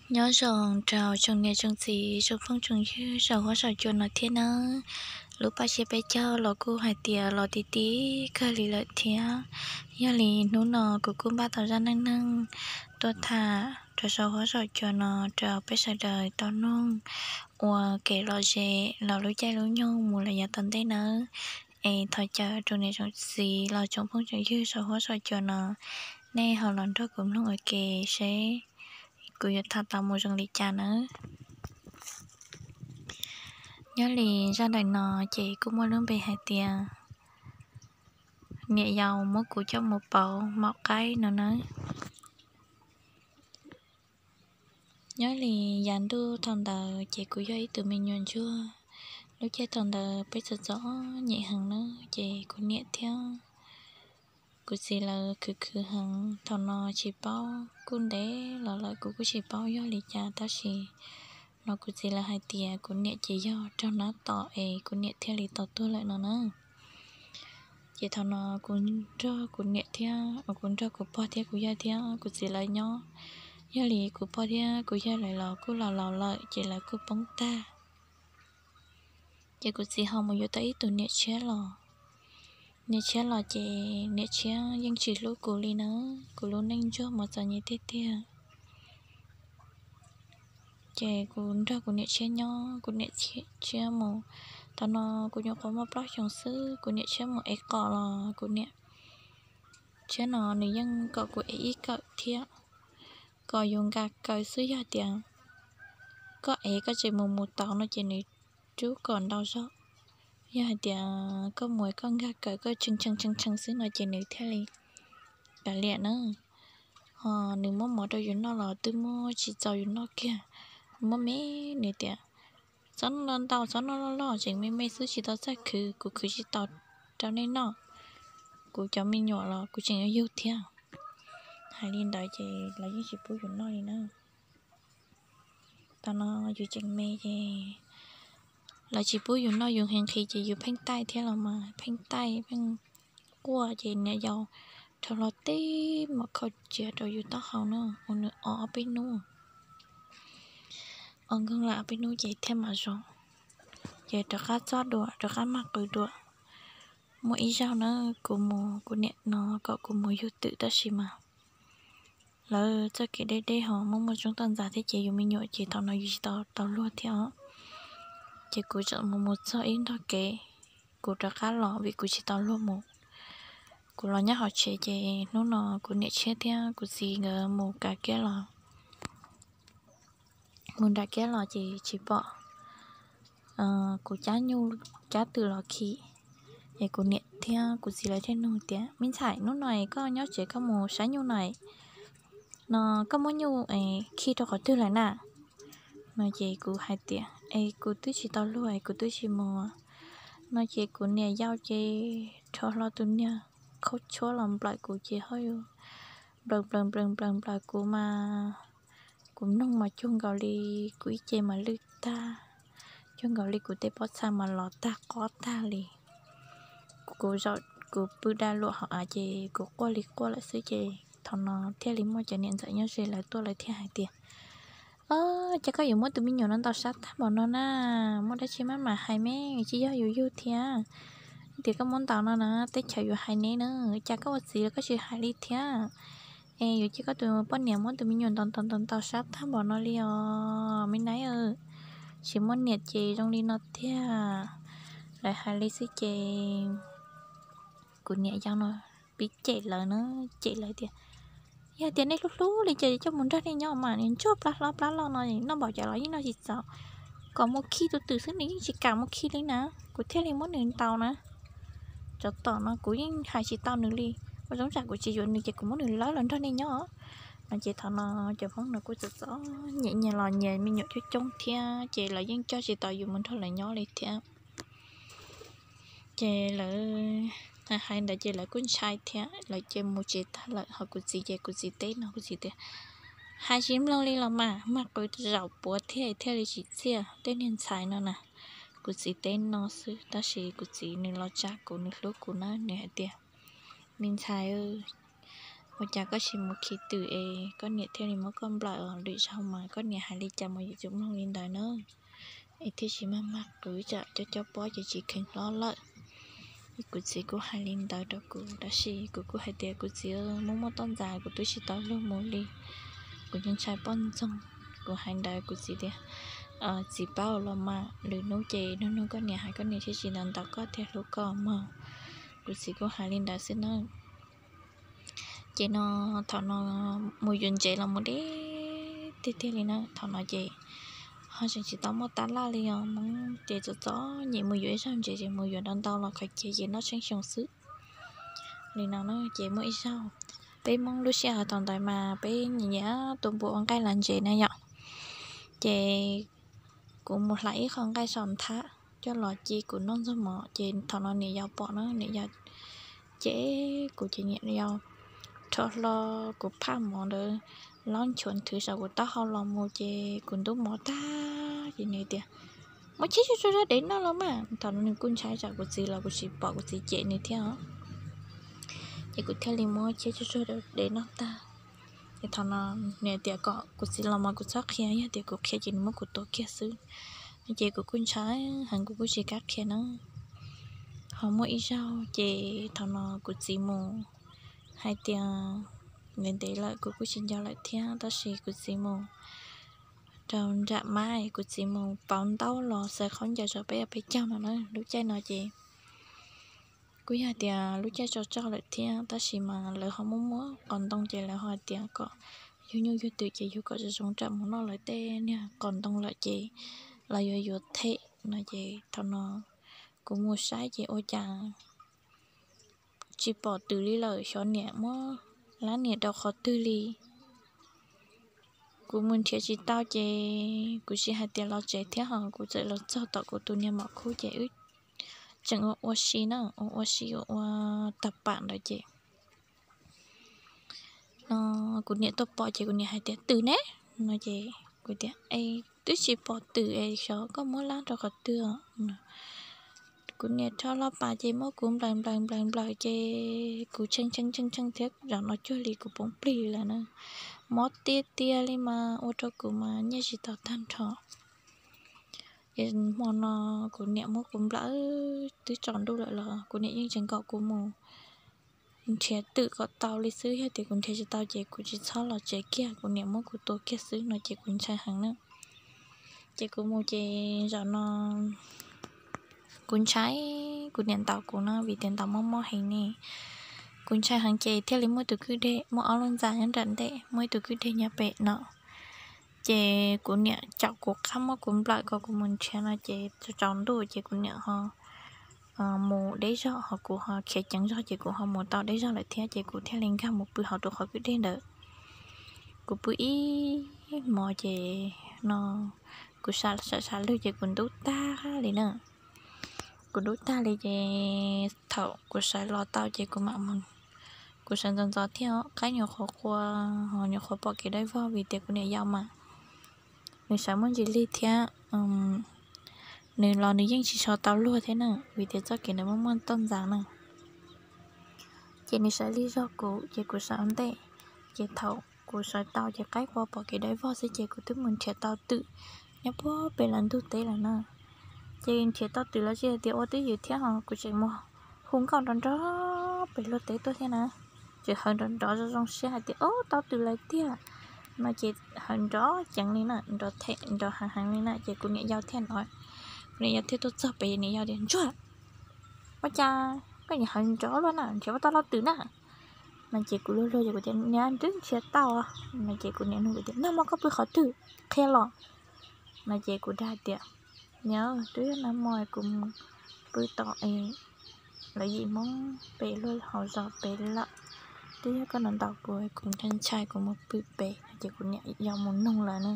Nyob zoo rau tsoom niam tsoom txiv tsoom phooj tsoom ywg saum huab saum cua no thiab nawb. Lub paj siab peb caug los kuj hais tias los ti ti kawg li lawm thiab. Yog li hnub no kuv kuj npaj tau zaj neej neeg tuaj tham rau saum huab saum cua no rau peb sawv daws tau mloog ua kev lom zem los lub caij lub nyoog mus los yav tom ntej nawb. Es thov caw tsoom niam tsoom txiv los tsoom phooj tsoom ywg saum huab saum cua no, nej ho los nrog kuv mloog ua ke seb kuv yuav tham tau mus zoo li cas nawb. Nyob li zaj ntawm no ces kuj muaj lub npe hais tias niam yau muab kuv coj mus pauv maum qaib no nawb. Nyob li yav ntuj thaum ntawd ces kuv yog ib tug me nyuam ntsuag. Lub caij thaum ntawd peb txom txom nyem heev nawb, ces kuv niam thiab kuv txiv lawv khwv khwv heev. Thaum no tsis paub, kuj ntev los lawm kuv kuj tsis paub yog li cas, tab sis no kuv txiv lawv hais tias kuv niam ces yog raug nab tom es kuv niam thiaj li tau tuag lawm no na. Ces thaum no kuv nrog kuv niam thiab, kuv nrog kuv pog thiab kuv yawg thiab kuv txiv lawv nyob. Yog li kuv pog thiab kuv yawg lawv los kuj laus laus lawm ces lawv kuj poob tag. Ces kuv txiv ho mus yuav tau ib tug niam tshiab los. Niam tshiab los ces niam tshiab yeej tsis hlub kuv li na, kuv lub neej ntsuag mas txom nyem tiag tiag. Ces kuv nrog kuv niam tshiab nyob, kuv niam tshiab mus, thaum no kuv nyuam qhuav muaj plaub xyoos xwb, kuv niam tshiab mus ev qos los kuv niam tshiab no nws yeej kom kuv ev ib kawm thiab, kom yus nkag kaws xwb. Yog tias koj ev koj tseem mus mus tau no ces nws rub kom ntau zog. Yog hais tias koj mus koj nkag kaws koj tshee tshee tshee tshee xwb no ces nws thiaj li kav liam na. Ho nws muab mov rau yus noj los twb muab tsis txaus yus noj kiag. Muab me, nws tias txhob noj ntau, txhob noj loj loj, tseem me me xwb tsis tau txawj khwv, kuv khwv tsis tau rau nej noj. Kuv cov me nyuam los kuv tseem yuav yug thiab. Hais li ntawd ces lawv yeej tsis pub yus noj li na. Thaum no yus tseem me ces lawv tsis pub yus noj yus nqhis nqhis ces yus pheej taij thiab los mas pheej taij pheej quaj ces niam yau rho hlo tib mom khau tsiav rau yus taub hau no ua nws o ob peb hnub. O nkeeg lawm ob peb hnub ces thiaj mam zoo. Ces rov qab txob dua, rov qab mag qw dua. Muaj ib zaug na, kuv mus, kuv niam no kom kuv mus yug twm tab sis mas lawv txoj kev deb deb ho muaj muaj tsob toj ntxas thiab ces yus me nyuam ces thaum no yus tsis tau tau luag thiab os. Ces kuv tseem mus mus txog ib nrog kev, kuv rov qab los vim kuv tsis tau luag mus. Kuv los nyob hauv tsev ces hnub no kuv niam tshiab thiab kuv txiv nkawd mus kav kiab los, mus nram kiab los ces tsis pom kuv cab nyuj cab twm los khi. Es kuv niam thiab kuv txiv lawv thiaj nug tias, Me ntxhais, hnub no koj nyob tsev koj mus saib nyuj no, no koj muab nyuj khi rau qhov twg lawm na? No ces kuv hais tias, Es kuv twb tsis tau luag es kuv twb tsis mus. No ces kuv niam yau ces rho hlo tus niag khaub tshuab los nplawm kuv ces ho yus nplawm nplawm nplawm nplawm nplawm kuv mas kuv mloog mas cuag nkaus li kuv ib ce mas lwj tag, cuag nkaus li kuv tej pob txha mas los tag qob tag li. Kuv zaum kuv pw daj luam hauv av ces kuv quaj li quaj lawm xwb ces thaum no thiaj li muaj cov niam ntxawm nyob ze lawv tuaj lawv thiaj hais tias, Cas koj yuav muab tus me nyuam no ntaus sab tag npaum no na? Muaj dab tsi maj mam hais me, tsis yog yus yug thiab. Tias koj muab ntaus no na teb chaws yuav hais neb na, cas koj ua txiv los koj tsis hais li thiab? Es yuav cia koj tus poj niam muab tus me nyuam ntaus ntaus ntaus ntaus sab tag npaum no li os me nab, tsis muaj niam ces zoo li no tiag. Lawv hais li xwb ces kuv niam yau no pib cem lawv na, cem lawv tias, Yog tias nej hlub hlub li ces coj mus nrog nej nyob mas, ntsuag plab hlob plab loj no noj npaum cas los yeej noj tsis txaus. Kom mus khi tus twm xwb nws yeej tsis kam mus khi li na, kuv thiaj li muab nws ntaus na. Tsov tom no kuv yeej hais tsis tau nws li, ua zoo tsam kuv tsis yuav nws ces kuv muab nws lawv los nrog nej nyob. No ces thaum no cov Hmoob no kuj txom txom nyem, nyias los nyias me nyuam coob coob thiab ces lawv yeej coj tsis tau yus mus nrog lawv nyob li thiab. Ces lawv hais ntawd ces lawv kuj ntshai thiab, lawv ces mus tsev tag lawm. Ho kuv txiv ces kuv txiv teb no, kuv txiv tias, Hais tsis mloog li los mas, mag qw zaum puav thiab thiaj li tsim txiaj tej niag ntxhais no na. Kuv txiv teb no xwb tab sis kuv txiv nws los tsa kuv, nws hlub kuv na, nws hais tias, Me ntxhais, Ua cas koj tsis mus khi twm es koj niam thiaj li muab koj nplawm? Lwm zaug mas koj niam hais li cas mas yuav tsum mloog li ntawd na, es thiaj tsis mag mag qwv tsam cov cov pob ces tsis kheev hlob lawm. Kuv txiv kuj hais li ntawd rau kuv, tab sis kuv kuj hais tias kuv txiv, muaj muaj toj ntxas kuv twb tsis tau luag mus li, kuv ntshai poj ntxoog. Kuv hais ntawd kuv txiv tias, txiv paub los mas, lwm hnub ces hnub hnub koj niam hais koj niam thiaj tsis ntawd ntawd koj thiaj hlub koj mog. Kuv txiv kuj hais li ntawd xwb na. Ces no thaum no mus yuav ntsev los mus deb tiag tiag li na. Thaum no ces ho tseem tsis tau muaj tab laj li os, Hmoob ces txom txom nyem, mus yuav ib zaug ntsev ces mus yuav ntau ntau los khaws cia ces noj tsheej xyoo xwb li no na. Ces muaj ib zaug, peb Hmoob lub sij hawm thaum ntawd mas peb nyiam nyiam tua npua ua nqaij los ntsev na yom. Ces kuv mus hlais ib qho nqaij saum nthab coj los ci kuv noj ntxuag mov, ces thaum no niam yau pom na, niam yau cem kuv ces niam yau rho hlo kuv phaj mov ntawd, laub nchuav nthwv saum kuv taub hau los mus ces kuv ntub mov tag ces nws tias, muab cheb tsuag tsuag zog dev noj los mas. Thaum no nws kuj ntshai tsam kuv txiv los kuv tsis pom kuv txiv cem nws thiab os. Ces kuv thiaj li muab cheb tsuag tsuag dev noj tag. Ces thaum no nws tias kom kuv txiv los mas kuv txhob qhia, yog tias kuv qhia ces nws muab kuv tua kiag xwb. Ces kuv kuj ntshai heev, kuv kuj tsis kam qhia na. Ho muaj ib zaug ces thaum no kuv txiv mus hais tias ntev ntev lawm kuv kuj tsis nco lawm thiab, tab sis kuv txiv mus rau nram mab, kuv txiv mus pauv ntaub los xaws khaub ncaws rau peb peb caug no na. Lub caij no ces kuj yog tias lub caij tso tsog lawm thiab, tab sis mas lawv ho muaj muab qos ntoo ces lawv ho tias kom yug nyuj yug twm ces yug kom zoo zoo tsam mus noj lawv tej niag qos ntoo lawm ces lawv yuav yuav them no. Ces thaum no kuv mus saib ces ua cas tsis pom twm li lawm, xyov niam muab lab niam rau qhov twg li. Kuv mus nrhiav tsis tau ces kuv tsis hais tias los tsev thiab ho kuv txawm los txog tom kuv tus niag maum khub ces wb tseem ua ua si na, ua ua si ua ua tag pam ntawd ces no kuv niam tuaj pom ces kuv niam hais tias twm ne no ces kuv tias es twb tsis pom twm es xyov koj muab lab rau qhov twg. Kuv niam rho hlo pas ces muab kuv nplawm nplawm nplawm nplawm ces kuv tshee tshee tshee tshee thiab, zaum no cuag li kuv poob plig lawm na. Mob tiag tiag li mas ua rau kuv mas nyiaj tsis tau tag nrho. Ces hmo no kuv niam muab kuv nplawm twb tsaus ntuj lawm los kuv niam yeej tseem kom kuv mus nrhiav twm kom tau li xwb, yog tias kuv nrhiav tsis tau ces kuv tsis txhob los tsev kiag, kuv niam muab kuv tua kiag xwb no ces kuv ntshai heev na. Ces kuv mus ces zaum no kuv ntshai, kuv niam ntaus kuv no vim tias ntaus mob mob heev ne. Kuv ntshai heev ces thiaj li muaj tus kwj deg, muaj ob lub ntxa nyob nram ntej, muaj ib tug kwj deg nyob pem no. Ces kuv niam caum kuv qab muab kuv nplawm kom kuv mus nrhiav no ces tsaus ntuj ces kuv niam ho mus deb zog ho kuv ho khiav ceev zog ces kuv ho mus tau deb zog lawm thiab ces kuv thiaj li nkag mus pw hauv rau qhov kwj deg ntawd. Kuv pw ib hmos ces no kuv sam sam lug ces kuv ntub tag li na. Kuv ntub tag li ces thaum kuv sawv los tau ces kuv mam mus, kuv sawv ntxov ntxov thiab os, qaib nyuam qhuav qua, nyuam qhuav pom kev dawb vog vim tias kuv niam yau mas nws sawv muaj ntsis lig thiab. Nws los nws yeej tsis so tau luag thiab na, vim tias txoj kev ntawd muaj muaj toj ntxas na. Ces nws sawv lig zog kuv ces kuv sawv ntej, ces thaum kuv sawv tau ces qaib qua pom kev dawb vog xwb ces kuv twb mus nrhiav tau twm nyob puag pem lawv ntug teb lawm na. Ces nrhiav tau twm los tsis hais tias ua twj ywm thiab ho kuv tseem mus hu nkauj nrov nrov pem luag teb tuaj thiab na. Tseem hawv nrov nrov zoo zoo siab hais tias, ub, tau twm lawm tiag no ces hawv nrov ceev li na, nrov them nrov heev heev li na ces kuv niam yau thiaj hnov. Kuv niam yau thiaj tuaj txog pem, niam yau tias, Ntsuag, ua cas koj niam hawv nrov luaj na, nrhiav puas tau lub twm na? No ces kuv luag luag ces kuv tias, Niam, twb nrhiav tau no ces kuv niam nug kuv tias, Nag hmo koj pw qhov twg? Qhia los. No ces kuv dag tias, Niam, twb yog nag hmo kuv mus pw tom es lawv yim Hmoob pem luag hauv zos pem lawm, twb yog koj ntaus ntaus kuv, kuv ntshai ntshai kuv mus pw pem no ces kuv niam yau mus nug lawv na,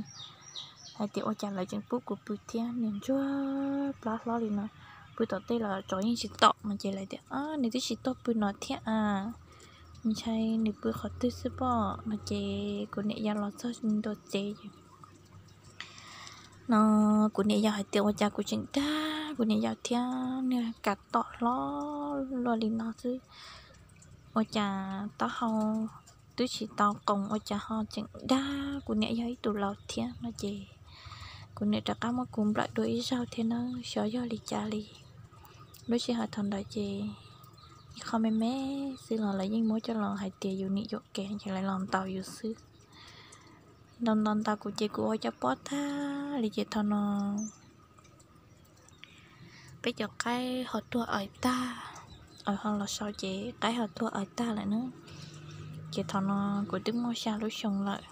hais tias ua cas lawv tseem pub kuv pw thiab, niag ntsuag plab hlob li no, pw tom tej los tsov yeej tsis tom no ces lawv tias, Nws twb tsis tuaj pw no thiab a, ntshai nws pw qhov twg xwb pob no ces kuv niam yau los txog ntua tsev ces no kuv niam yau hais tias ua cas kuv tseem dag kuv niam yau thiab, niag kav tom hlob luaj li no xwb, ua cas taub hau twb tsis tau qoos ua cas ho tseem dag kuv niam yog ib tug laus thiab no ces kuv niam rov qab muab kuv nplawm dua ib zaug thiab na, xyov yog li cas li. Lub sij hawm thaum ntawd ces ib qho me me xwb los lawv yeej muab coj los hais tias yus nim yuam kev ces lawv los ntaus yus xwb. Ntaus ntaus ntaus kuv ces kuv ua cov pob tag li ces thaum no peb cov qaib ho tuag awm tag, awm ho los sau ces qaib ho tuag awm tag lawm na. Ces thaum no kuv twb muaj xya lub xyoo lawm,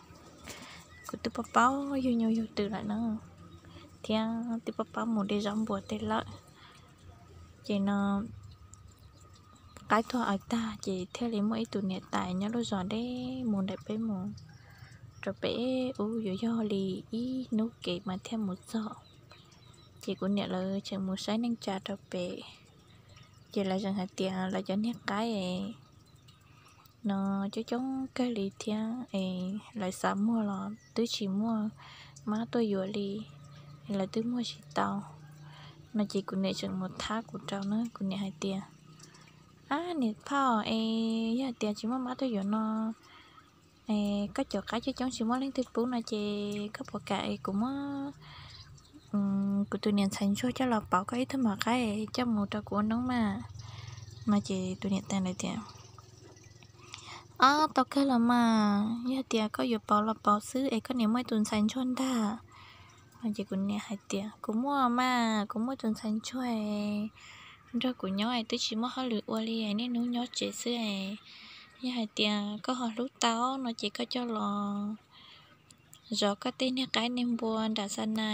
kuv twb paub paub yug nyuj yug twm lawm na, thiab twb paub paub mus de zaub npua tej lawm. Ces no qaib tuag awm tag ces thiaj li muaj ib tug niam tais nyob lub zos deb mus ntawm peb mus rau pem ub yuav yog li ib hnub kev mas thiaj mus txog. Ces kuv niam lawv tseem mus saib neej tsa rau pem, ces lawv tseem hais tias lawv cov niag qaib no coob coob kawg li thiab es lawv xav muag los twb tsis muaj mab tuaj yuav li, lawv twb muag tsis tau no ces kuv niam tseem mus thab kuv rau na, kuv niam hais tias, Ab niam phauj es, yog tias tsis muaj mab tuaj yuav no, koj cov qaib coob coob tsis muaj leej twg pub no ces koj puas kam es kuv muab kuv tus niam ntxhais ntsuag coj los pauv koj ib tug mos qaib coj mus rau kuv ua noob mas? No ces tus niam tais ntawd tias, Ob, tau kawg los mas, yog tias koj yuav pauv los pauv xwb es koj niam muaj ib tus ntxhais ntsuag ntag. No ces kuv niam hais tias, Kuv muaj mas, kuv muaj tus ntxhais ntsuag nrog kuv nyob es twb tsis muaj hauj lwm ua li, niaj hnub nyob tsev xwb es yog hais tias koj ho hlub tau no ces koj coj los zov koj tej niag qaib niag npua nram xa na,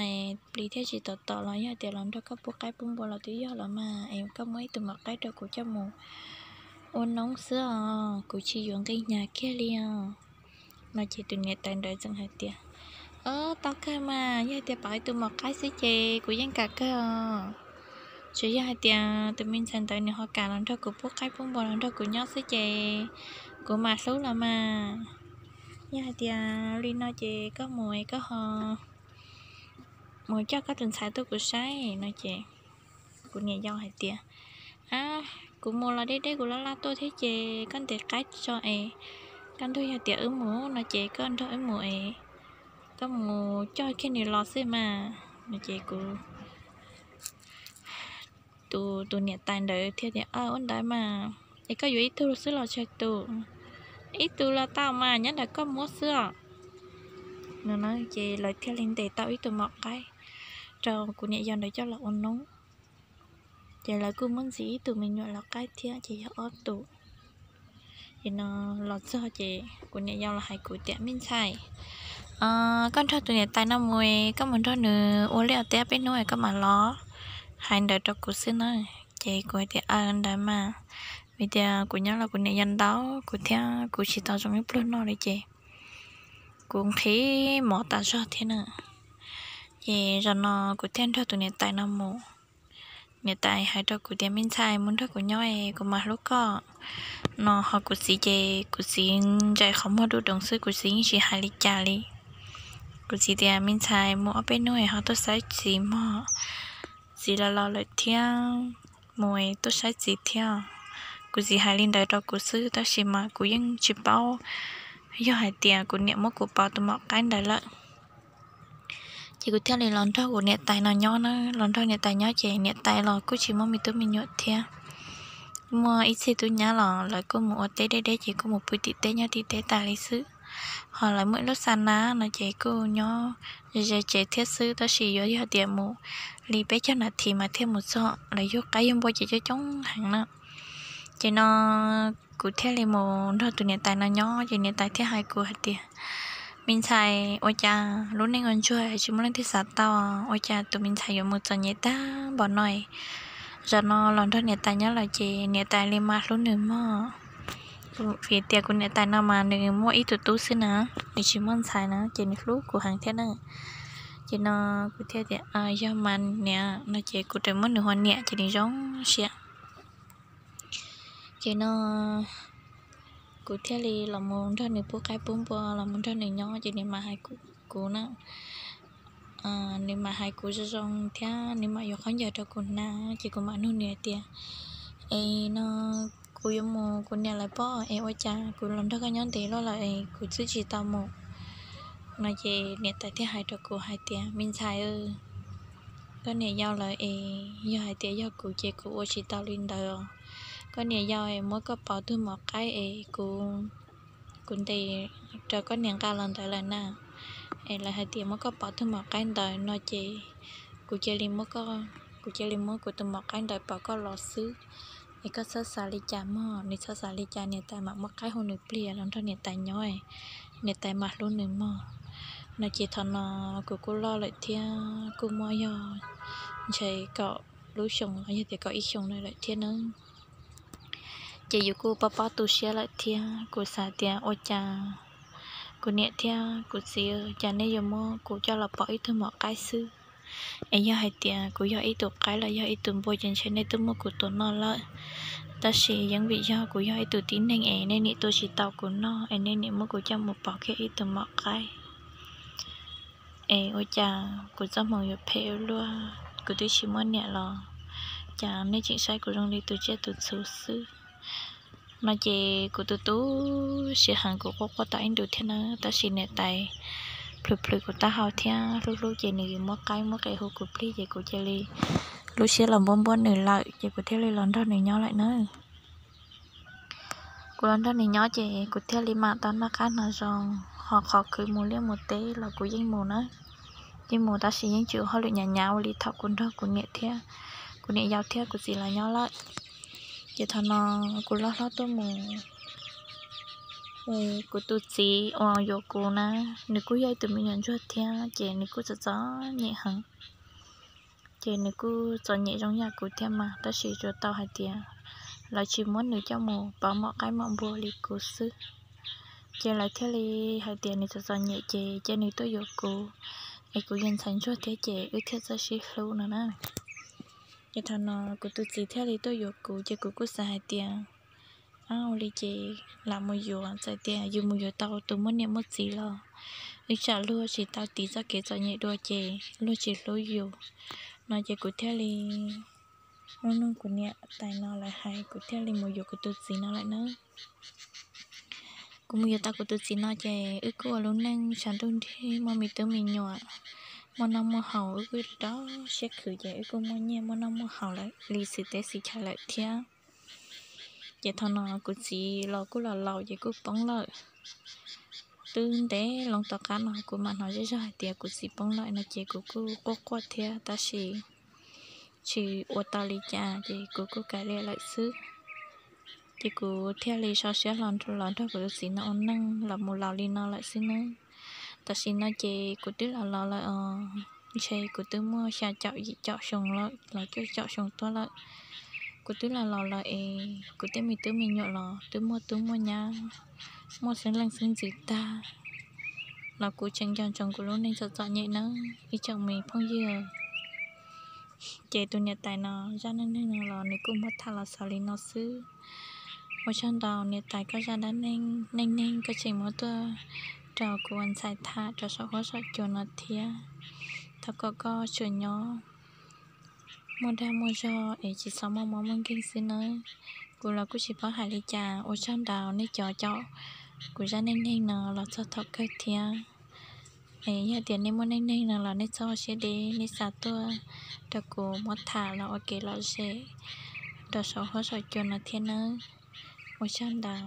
plis thiaj tsis tom tom los yog tias los nrog koj pub qaib pub npua los twb yog los mas es koj muab ib tug mos qaib rau kuv coj mus ua noob xwb os, kuv tsis yuav nqi hnyav kiag li os. No ces tus niam tais ntawd tseem hais tias, Ob, tau kawg mas, yog tias pauv ib tug mos qaib xwb ces kuv yeej kam kawg os. Tsuas yog hais tias tus me ntxhais ntawd nws ho kam los nrog kuv pub qaib pub npua los nrog kuv nyob xwb ces kuv mam hlub los mas. Yog hais tias li no ces koj mus es koj ho mus coj koj tus ntxhais tuaj kuv saib. No ces kuv niam yau hais tias, Ab, kuv mus los deb deb kuv laj laj tuaj thiab ces koj ntes qaib tso es kaj ntug yog tias wb mus no ces koj nrog wb mus es koj mus coj kiag nws los xwb mas. No ces kuv, tus, tus niam tais ntawd thiaj tias, Ua ntawd mas, es koj yuav ib tug xwb los tsawg tus? Ib tug los tau mas, nyob ntawm koj muab xwb os. No ces lawv thiaj li ntes tau ib tug mos qaib rau kuv niam yau ntawd coj los ua noob. Ces lawv kuj muab ntxiv ib tug me nyuam los qaib thiab ces yog ob tus. Ces no los txog ces kuv niam yau los hais kuv tias, Me ntxhais, koj nrog tus niam tais no mus, koj mus nrog nws ua liaj ua teb peb hnub es koj mam los. Hais ntawd rau kuv xwb na. Ces kuv hais tias, Aw, ntawd mas, vim tias kuv nyob los kuv niam yau ntaus kuv thiab kuv tsis tau zoo ib pluag noj li ces kuv nqhis mov tas zog thiab na. Ces zaum no kuv thiaj nrog tus niam tais no mus. Niam tais hais rau kuv tias, Me ntxhais, mus nrog kuv nyob es kuv mam hlub koj. No ho kuv txiv ces kuv txiv ntsais qhov muag du doos xwb, kuv txiv yeej tsis hais li cas li. Kuv txiv tias, Me ntxhais, mus ob peb hnub es ho tuaj saib txiv mog, txiv los laus lawm thiab, mus es tuaj saib txiv thiab. Kuv txiv hais li ntawd rau kuv xwb tab sis mas kuv yeej tsis paub yog hais tias kuv niam muab kuv pauv tus mom qaib ntawd lawm. Ces kuv thiaj li los nrog kuv niam tais no nyob na, los nrog niam tais nyob ces niam tais los kuj tsis muaj me tub me nyuam thiab. Muaj ib txhia tub nyab los lawv kuj mus ua teb deb deb ces kuj mus pw tim teb nyob tim teb tas li xwb. Ho lawv muaj ib lub xa nab no ces kuj nyob ze ze tsev thiab xwb tab sis yuav yog tias mus li peb caug nas this mas thiaj mus txog, lawv yug qaib yug npua ces coob coob heev na. Ces no kuv thiaj li mus nrog tus niam tais no nyob ces niam tais thiaj hais kuv hais tias, Me ntxhais, ua cas lub neej ua ntsuag tsis muaj leej twg xav tau, ua cas tus me ntxhais yuav mus txom nyem tag npaum no? Zaum no los nrog niam tais nyob lawm ces niam tais li mam hlub nws mog. Vim tias kuv niam tais no mas nws muaj ib tug tub xwb na, nws tsis muaj ntxhais na ces nws hlub kuv heev thiab na. Ces no kuv thiaj tias, Yog mas niam, no ces kuv tseem muab nws hu ua niam ces nws zoo siab. Ces no kuv thiaj li los mus nrog nws pub qaib pub npua, los mus nrog nws nyob ces nws mam hais kuv na. Nws mam hais kuv zoo zoo thiab nws mam yuav khaub ncaws rau kuv hnav ces kuv mam nug nws hais tias, Es no kuv yuav mus kuv niam lawv pob es ua cas kuv los nrog koj nyob ntev luaj lawm es kuv twb tsis tau mus. No ces niam tais thiaj hais rau kuv hais tias, me ntxhais, koj niam yau lawm es yog hais tias yog kuv ces kuv ua tsis tau li ntawd os. Koj niam yau es muab koj pauv tug mom qaib es kuv, kuv ntes rau koj niam nqa los ntawd lawm na. Es lawv hais tias muab koj pauv tug mom qaib ntawd no ces kuv cia li muab, kuv cia li muab kuv tus mom qaib ntawd pauv koj los xwb. Es koj txhob xav li cas mog, nws txhob xav li cas, niam tais mam muab qaib hu nws pliag los nrog niam tais nyob, niam tais mam hlub nws mog. No ces thaum no kuv kuj loj lawm thiab kuj muaj yog ntshe kaum lub xyoo los yog tias kaum ib xyoos lawm thiab na. Ces yus kuj pob pob tu siab lawm thiab kuv xav tias ua cas kuv niam thiab kuv txiv cas nej yuav muab kuv coj los pauv ib tug mom qaib xwb. Es yog hais tias kuv yog ib tug qaib los yog ib tug npua ces ntshe nej twb muab kuv tua noj lawm. Tab sis yeej vim yog kuv yog ib tug tib neeg es nej niam tua tsis tau kuv noj es nej niam muab kuv coj mus pauv kiag ib tug mom qaib. Es ua cas kuv txoj hmoo yuav phem ua luaj, kuv twb tsis muaj niam los cas nej tseem saib kuv zoo li tus tsiaj tus txhu xwb. No ces kuv tu tu siab heev, kuv quaj quaj tau ib ntus thiab na, tab sis niam tais plhws plhws kuv taub hau thiab hlub hlub ces nws muab qaib muab qe hu kuv plig ces kuv cia li lub siab los npuab npuab nws lawm ces kuv thiaj li los nrog nws nyob lawm na. Kuv los nrog nws nyob ces kuv thiaj li mam tau noj qab hnav zoo, ho qhov khwv mus liaj mus teb los kuv yeej mus na. Yeej mus tab sis yeej tsis ua hauj lwm hnyav hnyav ua li thaum kuv nrog kuv niam thiab, kuv niam yau thiab kuv txiv los nyob lawm. Ces thaum no kuv loj hlob tuaj mus, kuv tus txiv uas yuav kuv na, nws kuj yog ib tug me nyuam ntsuag thiab ces nws kuj txom txom nyem heev. Ces nws kuj txom nyem zoo yam kuv thiab mas, tab sis tsuas tau hais tias lawv tsis muab nws coj mus pauv mom qaib mom npua li kuv xwb. Ces lawv thiaj li hais tias nws txom txom nyem ces cia nws tuaj yuav kuv, es kuv yog ntxhais ntsuag thiab ces wb thiaj txawj sib hlub no na. Ces thaum no kuv tus txiv thiaj li tuaj yuav kuv ces kuv kuj xav hais tias, ab, ua li ces lam mus yuav, txawm tias yus mus yuav tau tus muaj niam muaj txiv los wb tsam luag tsis tau tiv txoj kev txom nyem dua ces luag tsis hlub yus. No ces kuv thiaj li mloog mloog kuv niam tais no lawv hais, kuv thiaj li mus yuav kuv tus txiv no lawm na. Kuv mus yuav tau kuv tus txiv no ces wb kuj ua lub neej tshav ntuj nrig, muaj me tub me nyuam, muaj noj muaj haus, wb kuj rau siab khwv ces wb kuj muaj nyiaj muaj noj muaj haus lawm li xwm teb xwm chaw lawm thiab. Ces thaum no kuv txiv los kuj los laus ces kuj poob lawm. Twb ntev loo tom qab no kuv mam hnov zej zog hais tias kuv txiv poob lawm no ces kuv kuj quaj quaj thiab, tab sis tsis ua tau li cas ces kuv kuj kav liam lawm xwb. Ces kuv thiaj li so siab hlo los nrog kuv tus txiv no ua neej los mus laus li no lawm xwb nawb. Tam sim no ces kuv twb los laus lawm os, ntshe kuv twb muaj xya caum yim caum xyoo lawm los cuaj caum xyoo tuaj lawm. Kuv twb los laus lawm es kuv tej me tub me nyuam los twb muaj tub muaj nyab, muaj xeeb leej xeeb ntxwv tag, los kuv tseem nco ntsoov kuv lub neej txom txom nyem nawb ib tsoom me phooj ywg. Ces tus niam tais no zaj neej neeg no los nws kuj muab tham los xaus li no xwb. Ua tsaug ntau niam tais koj zaj dab neeg neej neeg koj tseem muab tuaj rau kuv ua ntxhais tham rau saum huab saum cua no thiab. Thov kom koj tsuas nyob muaj dag muaj zog es tsis txhob muaj mob muaj nkeeg xwb nawb. Kuv los kuj tsis paub hais li cas, ua tsaug ntau nej cov caum kuv zaj neej neeg no los txog thaum kawg thiab. Es yog tias nej muaj neej neeg no los nej txhob ua siab deb, nej xa tuaj rau kuv muab tham los ua kev lom zem rau saum huab saum cua no thiab nawb. Ua tsaug ntau.